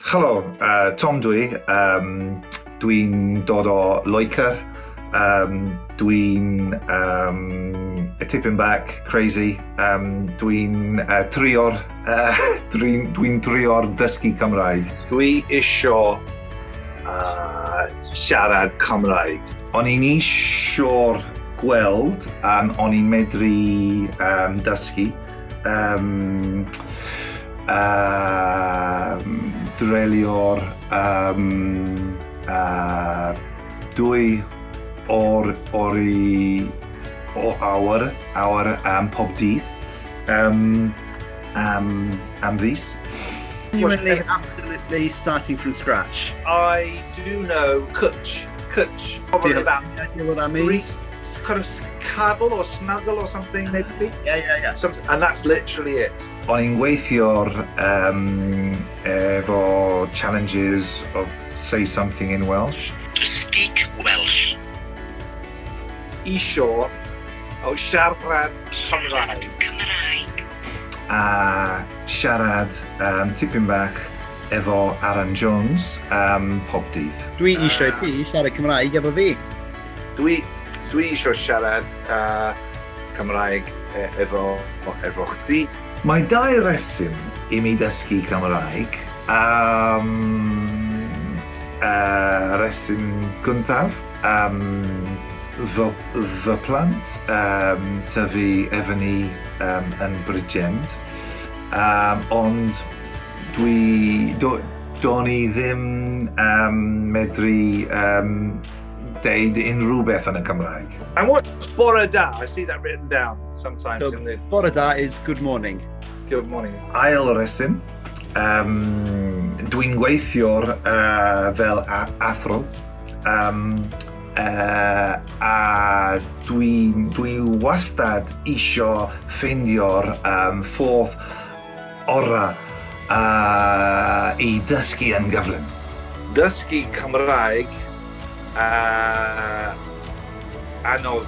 Helo, Tom dwi. Dwi'n dod o Loegr. Dwi'n a tipyn bach crazy. Dwi'n trio'r dwi'n trio'r dysgu Cymraeg. Dwi isio siarad Cymraeg. O'n i'n isio'r gweld o'n i'n medru dysgu. Dreulio'r 2 o'r ori o awr awr am pob dydd am fis. Genuinely, absolutely starting from scratch. I do know cwtch, cwtch. Probably about any idea what that means? Kind of cuddle or snuggle or something, maybe. Yeah. And that's literally it. O'n i'n gweithio'r efo challenges of say something in Welsh. To speak Welsh. Isio o siarad Cymraeg. Cymraeg. A siarad tipyn bach efo Aaron Jones pob dydd. Dwi eisiau ti siarad Cymraeg efo fi. Dwi eisiau siarad Cymraeg efo chdi. Mae dau reswm i mi dysgu Cymraeg. Reswm gyntaf, fy plant tyfu efo ni yn Bridgend, ond do'n i ddim medru deud unrhyw beth yn y Cymraeg. And what's bore da? I see that written down sometimes. So, in the bore da is good morning. Good morning. Ail reswm, dwi'n gweithio'r fel athro, a dwi wastad isio ffeindio'r ffordd ora i dysgu yn gyflym. Dysgu Cymraeg anodd.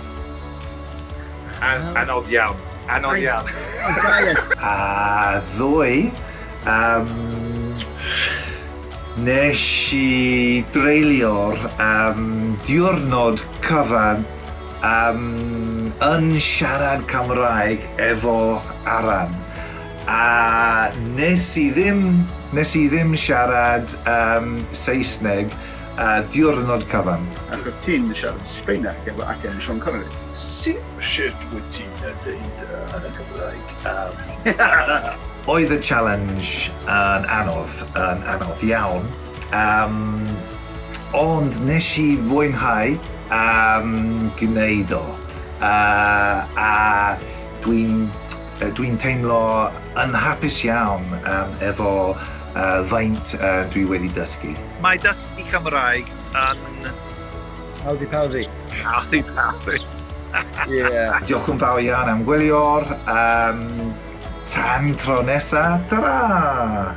Anodd iawn. Anodd iawn. A ddoe, nes i dreulio'r diwrnod cyfan yn siarad Cymraeg efo Aran. A nes i ddim siarad Saesneg diwrnod cyfan. Achos ti'n siarad Sbaeneg efo acen Sean Connery. Shit wyt ti'n deud yn y Cymraeg? Oedd y challenge yn anodd, yn anodd iawn, ond nes i fwynhau gwneud o. A dwi'n teimlo yn hapus iawn efo faint dwi wedi dysgu. Mae dysgu Cymraeg yn Howdy powdy. Howdy powdy. Yeah. Diolch yn fawr iawn am gwylio'r. Tan tro nesa, ta-ra!